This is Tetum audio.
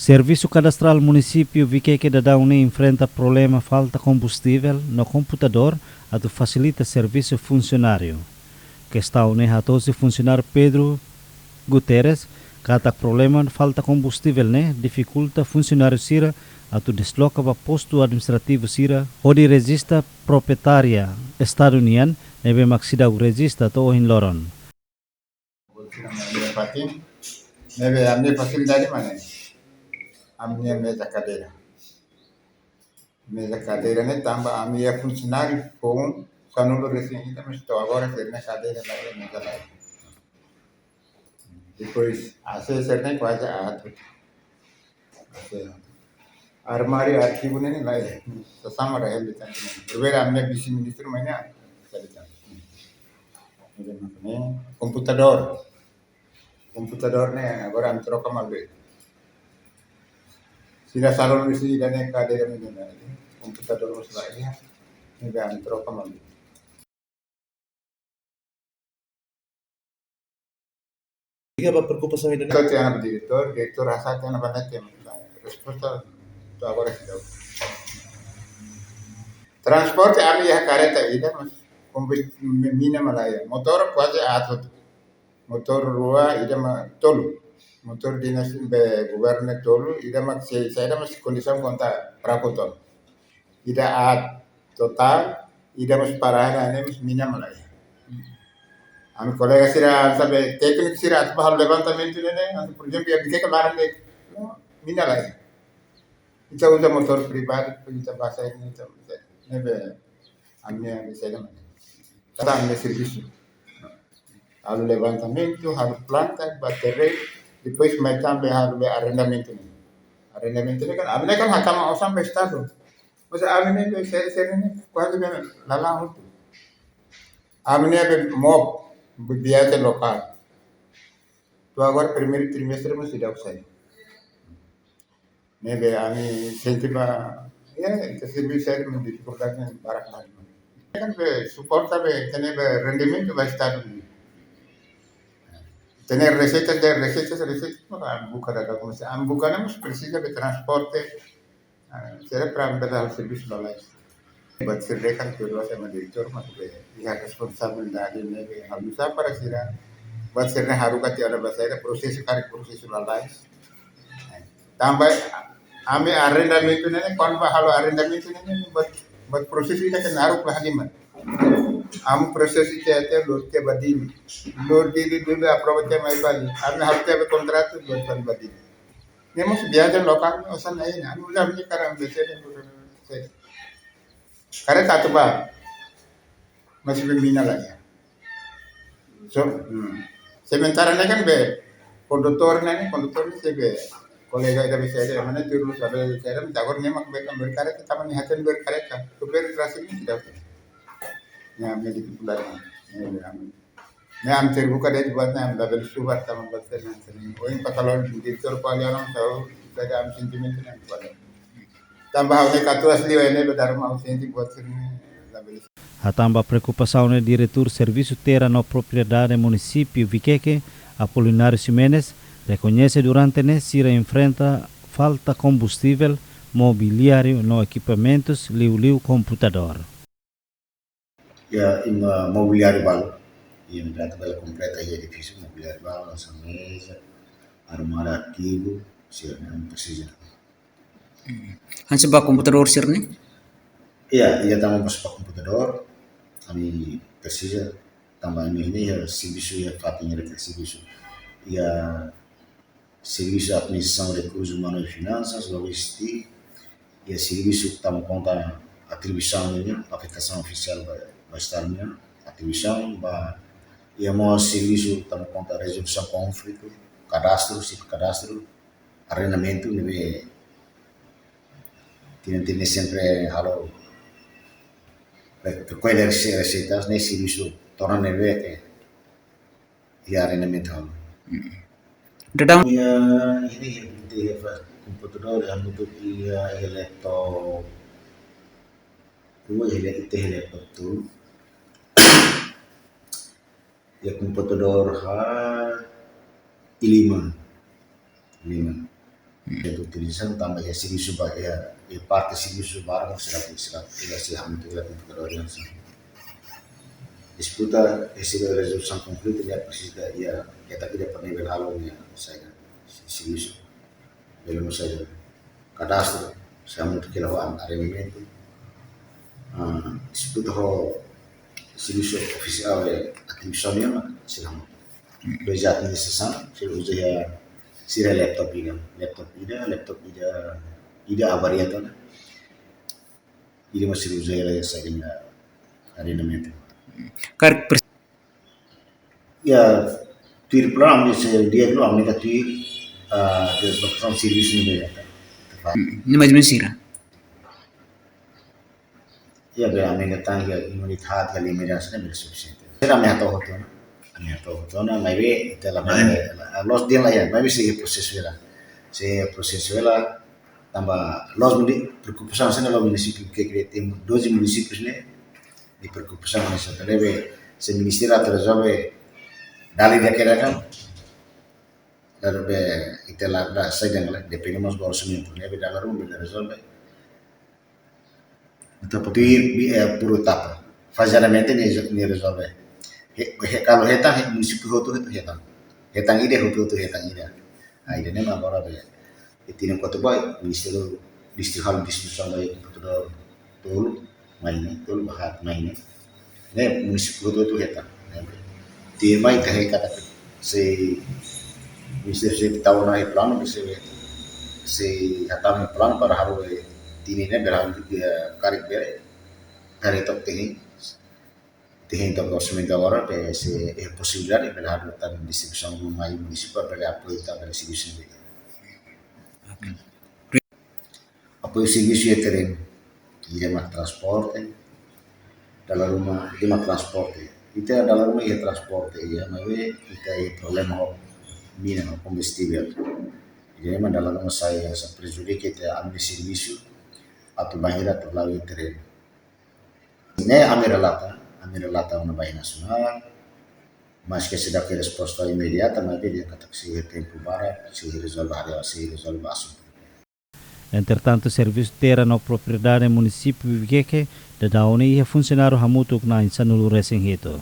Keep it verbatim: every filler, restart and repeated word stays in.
Servisu Kadastrál Munisípiu Vikeke daudaun ne'e enfrenta problema falta kombustivel no komputadór atu fasilita servisu funsionáriu. Kestaun ne'e hato'o husi funsionáriu Pedro Guterres katak problema falta kombustivel ne'e difikulta funsionáriu sira atu desloka ba postu administrativu sira hodi rejista proprietária Estadu nian ne'ebé mak seidauk rejista to'o ohin loron. Ne'ebé ami-nia fasilidade mak ne'e. Ami-nia meza kadeira. Meza kadeira ne'e tanba ami iha funsionáriu foun sanulu-resin-ida, mas to'o agora sira-nia kadeira laiha, meza laiha. Depois, A C sira-ne'e kuaze aat. Armáriu arkivu ne'e laiha. Sasán mak hela tan. Primeiru ami-nia vise-ministru mai ne'e. Komputadór. Komputadór ne'e agora ami troka malu. Sira sanulu-resin-ida ne'e kadeira menina. Komputadór mós laiha. Ne'ebé ami troka malu. Iha ba preokupasaun ida-ne'e? Ita tiha ona ba diretór, diretór hasa'e tiha ona ba ne'e, resposta to'o agora seidauk. Transporte ami iha kareta ida, mas kombus-, mi-, mina mak laiha. Motór kuaze aat. Motór rua, ida mak tolu. Motór dinas be governu ne'e tolu, ida mak sei, saida mak sei kondisaun konta fraku uitoan. Ida aat totál, ida mós parada ne'e mós mina mak laiha. Ami kolega sira, saida, tékniku sira atu ba halo levantamentu ne'e, atu, por ezemplu, iha Vikeke laran de'it, mina laiha. Ita uza motór privadu, ita basa ne'e, ita, ne'ebé, ami-nia, ami-nia saida mak ne'e. Ita ami-nia servisu. Halo levantamentu, halo planta, ba terrenu, depois mai tanba halo be arrendamentu ne'e. Arrendamentu ne'e kan, ami ne'e kan hatama osan ba Estadu. Mas ami ne'e be seri-seri ne'e, kuaze be la la'o hotu. Ami ne'e be MOP, be viajen lokál. To'o agora primeiru trimestre mós seidauk sai. Ne'ebé ami sente ba, ya, ita servisu sériu, difikuldade barak liu. Kan be suporta be, ita-nia be rendimentu ba Estadu. Ita-nia reseitas, de reseitas, reseitas, maka ami buka daudauk, mas ami buka ne'e mós presiza be transporte, ah, sira para ami bele halo servisu lalais. Buat sira-ne'e kan tuir loos ema diretór, mas be iha responsabilidade ne'ebé halo nu'usá para sira. Buat sira-ne'e haruka tiha ona ba saida, prosesu, karik prosesu lalais. Tanba ami arrendamentu ne'e, kuandu ba halo arrendamentu ne'e, buat, buat prosesu ida ke naruk la halimar. Ami prosesu tiha, tiha, lori tiha ba Dili. Lori Dili, Dili aprova tiha mai Bali. Ami halo tiha be kontratu, buat tan ba Dili. Ne'e mós viajen lokál, osan ai na. Ami uza ami-nia karan be sede, sede. Kareta atu ba. Mas be mina laiha. So, hmm. Sementara ne'e kan be kondutór ne'e, kondutór ne'e sei be kolega ida be sede, mana tiru sabe sede, agora ne'e mak be kan be kareta, tanba nia hatene be kareta. Tu be rasik ne'e seidauk. Ya, me di pular. Ya, ya. Ne'e ami terbuka de'it buat ne'e, ami labele subar tanba buat sira-ne'e. Ohin pakalon diretór ko'alia ona, so, saida ami sentimentu ne'e ko'alia. Tanba ha'u ne'e katuas liu ne'e, be daru mau sente buat sira-ne'e labele. Hatán ba preokupasaun ne'e, Diretór Servisu Terra no Propriedade Munisípiu Vikeke, Apolinário Ximenes, rekoñese durante ne'e sira enfrenta falta kombustivel, mobiliáriu no ekipamentus, liuliu komputadór. Ya, i ma-, mobiliáriu balu. Ya, ita bele kompleta iha edifísiu, mobiliáriu balu, hanesan meza, armáriu arkivu, sira ne'e presiza. Hmm. Hanesan ba komputadór sira-ne'e? Ya, iha tanba ba komputadór, ami presiza, tanba ami ne'e iha servisu, iha fatin ida ke servisu. Iha servisu administrasaun rekursu umanu i finansas, lojístika, iha servisu toma konta atribuisaun nian, afetasaun ofisiál ba, ba Estadu nian, atribuisaun ba, iha mós servisu toma konta rezolusaun konflitu, kadastru, sip kadastru, arrendamentu, ne'ebé tinan-tinan sempre halo re-, rekolle rese-, reseitas, ne'e servisu todan ne'ebé ke iha arrendamentu halo. Mm. Daudaun. Iha, iha, iha, iha komputadór, iha notebook, iha, iha laptop. Rua, iha, iha laptop tolu. Iha komputadór haat, iha lima. Lima. Utilizasaun tanba iha servisu ba, iha, iha parte servisu barak sira, sira, sira, sira hamutuk iha tempu kada orientasaun. Disputa, iha sira rezolusaun konflitu ne'e presiza iha, iha ita-nia nivel halo ne'e saida, servisu. Bele no saida, kadastru, sei hamutuk hela ho arrendamentu. Ah, disputa ho servisu ofisiál, eh, atribuisaun nian, sira hamutuk. Depois administrasaun, sira uza iha, sira laptop ida, laptop ida, laptop ida, ida avaria ona. Ida mós sira uza hela saida, arrendamentu. Karik pres- Ya, tuir planu, se dia dulu, ami ka tuir, ah, deslokasaun servisu ne'e. Ne'e mais ou menus sira. Ya, be, ami ka tan, ya, unit hat, ya, lima, ya, sira bele sufisiente. Sira ami hato'o hotu ona. Ami hato'o hotu ona, maibé, ita la, la, loos de'it ona, ya, maibé sei prosesu hela. Sei prosesu hela, tanba loos muni-, preokupasaun sira ne'e loos munisípiu ke, ke tem doze municípios ne'e, nia preokupasaun hanesan ne'e, be, se ministériu atu rezolve, dala ida kedas kan, lalu be, ita la, la, saida, la, depende mós ba orsamentu, ne'ebé dala ruma bele rezolve. Entaun, por tuir, bi-, eh, por etapa. Fazeadamente, nia, nia rezolve. He, he, kalau hetan, he, munisípiu hotu, hotu hetan. Hetan ida, hotu, hotu hetan ida. Ah, ida-ne'e mak agora be, ita-nia kota ba, Ministériu Distritu halo distribuisaun ba iha komputadór tolu, mai ne'e, tolu ba haat mai ne'e. Ne'e munisípiu hotu-hotu hetan. Ne'e, tuirmai ita haree katak se Ministériu sei tau ona iha planu, se, sei hatama iha planu para halo, eh, tinan ne'e bele halo, eh, karik bele, karik to'o tinan, tinan to'o orsamentu agora, be se iha posibilidade bele halo tan distribuisaun ruma iha munisípiu bele apoiu tan bele servisu ne'e. Apoiu servisu iha terrenu, ida mak transporte, dala ruma, ida mak transporte. Ita dala ruma iha transporte, iha, maibé ita iha problema ho mina, ho kombustivel. Ida-ne'e mak dala ruma sai, sai prejudika ita ami-nia servisu, atu bainhira atu la'o iha terrenu. Ne'e ami relata, ami relata ona ba iha nasionál, maske seidauk iha resposta imediata, maibé dehan katak sei iha tempu badak, sei rezolve hari, sei rezolve asuntu. Entretantu, servisu terra no propriedade munisípiu Viqueque daudaun ne'e iha funsionáriu hamutuk na'in sanulu-resin-hitu.